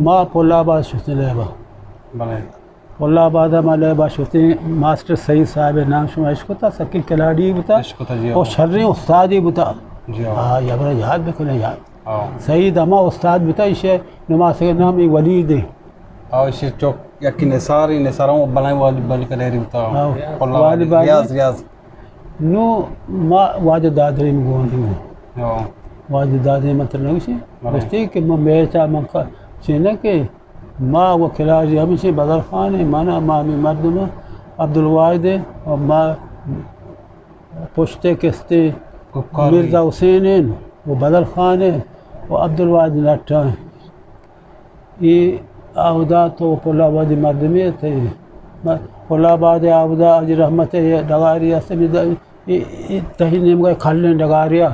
ما پل آباد شتیں لیبا۔ بلے۔ پل آباد ما لیبا شتیں، ماسٹر سعید صاحب نام شما اشکتا، سکیں کھلاڑی بوتا۔ اشکتا جی، او ہاں۔ شریں استادی بوتا۔ جی، ہاں۔ آ، یا برا یاد بکنے یار۔ ہاں۔ سعید ہما استاد بوتا، ایشے نماسگ نام ای ولید ہے۔ ہاں، ایشے چوک یکی نثار، ای نثار ہم بلائیں والی، بلی کلیری بوتا۔ ہاں، پل آباد والی بازی۔ ریاض، ریاض۔ نو ما واجہ دادریم گون دی۔ ہاں۔ واجہ دادریم تر نوشی۔ بلے۔ گوشتی کہ من میچا من کا چینہ کہ ما و کلاجی ہمیشی بدل خان ہے، منا ما ہمیں مردم عبدالواحد ہے و ما پشتے کستے ککاری۔ مرزا حسین ہیں و بدل خان ہے و عبدالواحد نٹا ہیں۔ ای آودا تو پل آبادی مردمی ہے، تی م-، پل آباد آودا حاجی رحمت ہے، ڈگاری است، ای، ای تہی نیمگا کھلیں ڈگاریا۔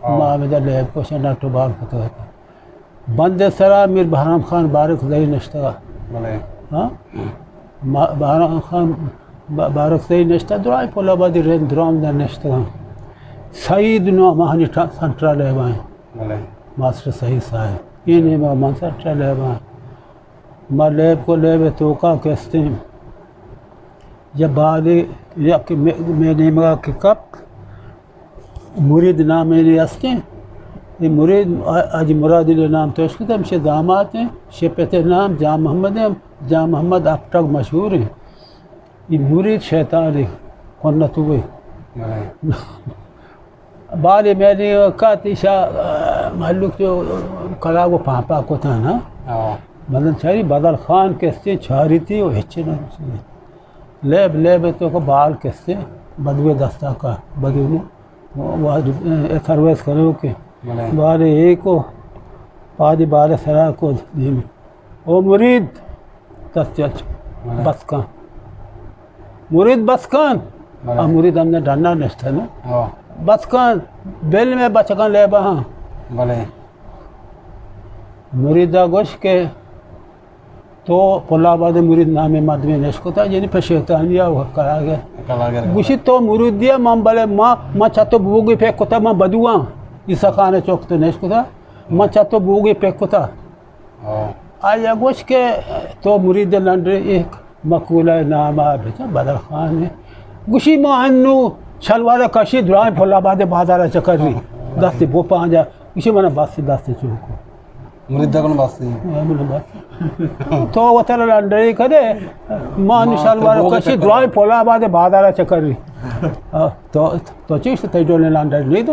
ہاں۔ ما ہمیں لیب کو شنا ٹو بال کتو ہے۔ بند سرا میر بہرام خان بارک زئی نشتگا۔ بلے۔ ہاں؟ ما-، بہرام خان با-، بارک زئی نشتہ، درائیں پل آبادی رند درام در نشتگا۔ سعید نو ماہنی ٹا-، سنٹرا لیبائیں۔ بلے۔ ماسٹر سعید صاحب۔ یہ نیمہ من سنٹرا لیبائیں۔ ما لیب کو لیب توکا کستیں۔ یا بالے یک مے-، مے نیمگا کہ کپ، مرید نامے نے استیں۔ اے مرید آ-، حاجی مراد علی نام تو اشکتا، ہمشے دامات ہیں، شے پتے نام جان محمد ہیں، جان محمد اپٹگ مشہور ہیں۔ اے مرید شیطان ہے، کنت ہوئے۔ بلے۔ بالے میلی کات ایشا، آ، مہلوک جو کلاگ و پامپا کتا نا۔ ہاں۔ مدن چاری بدل خان کستے چاری تی و ہچے نہ۔ لیب، لیب تو کو بال کستے بدوے دستا کا، بدوے نو۔ وا-، وا-، اے سرویس کرو کہ بلے۔ بال ایکو پادی بال سرا کو دیم۔ او مرید، دست چچ، بلے۔ بس کن۔ مرید بس کن۔ بلے۔ آ مرید ہم نے ڈنا نشتہ نا۔ ہاں۔ بس کن، بل میں بچکن لیبا ہاں۔ بلے۔ مریدا گوش کہ تو پل آباد مرید نامیں مردمے نشکتا، یعنی پہ شیطانی آ کلاگے۔ کلاگے۔ گوشی تو مریدی آ من بلے ما، ما چہ تو بوگی پک کتا، من بدواں۔ عیسی خان چوک تو نشکتا، من چہ تو بوگی پک کتا۔ ہاں۔ آیا گوش کہ تو مرید لنڈے ایک مقولہ نام آ بچا بدل خان ہے۔ گوشی ما انو شلوار کشی درائیں پل آباد بازار چکری۔ دست بو پانجا۔ گوشی منا بس دست چوکو۔ مرید دگن بس۔ من بس۔ تو وتر لنڈے کرے، ما انو ہاں، شلوار تو بوگی کشی پک درائیں پل آباد بازار چکری۔ آ، تو، تو چیش تے ڈولے لنڈے نہیں تو۔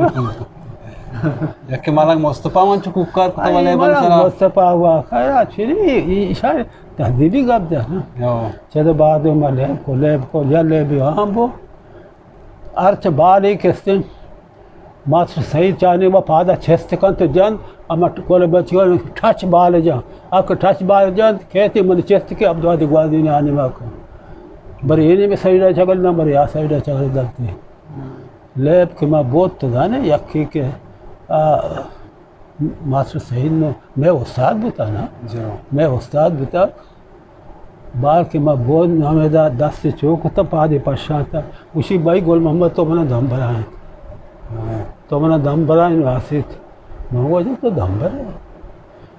یکے ملنگ مصطفی من چو کوکار کتا اے ولے بن ملنگ سرا۔ مصطفی ہوا خیرا چلی، ای، اشار تہذیبی گپ دے نا۔ ہاں۔ چہ بعد ما لیب کو، لیب کو، یا لیب ہم بو۔ ہرچ بالے کستیں، ماسٹر سعید چانے و پادا چست کن تو جن، اما کول بچی ٹچ بال جان۔ اک ٹچ بال جان، کہتے من چست کے عبدالواحد گوادی نے آنے ما کو۔ بر اینی میں سائیڈا چگل نہ، بر یا سائیڈا چگل دلتے۔ لیب کہ ما بوت تو دانے، یکی کہ، آ، ماسٹر سعید نو مئے استاد بوتا نا۔ جی ہاں۔ مئے استاد بوتا۔ بال کہ ما بود نامے دا دست چو کتا، پادے پشاتا۔ گوشی بھائی گل محمد تو منا دم برائیں۔ ہاں۔ تو منا دم برائیں واسط۔ من گوشت تو دم برائیں۔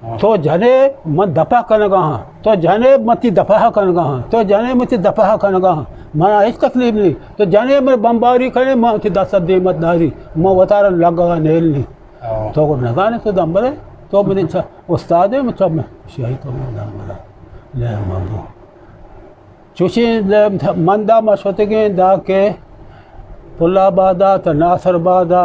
ہاں۔ تو جنے من دپا کنگا ہاں۔ تو جنے متی دپا کنگا ہاں۔ تو جنے متی دپا کنگا ہاں۔ منا ہچ تکلیف نہیں۔ تو جنے من بمباری کنے، من تی دست دیمت داری۔ من وتارا لگا نیل نہیں۔ ہاں۔ تو گڑ نزانے تو دم برے، تو منی چا استاد ہے، من چا میں شاہی تو من دم برا۔ لے من بو۔ چوشیں لے من دا ما شتگیں دا کہ پل آبادا تا ناصر آبادا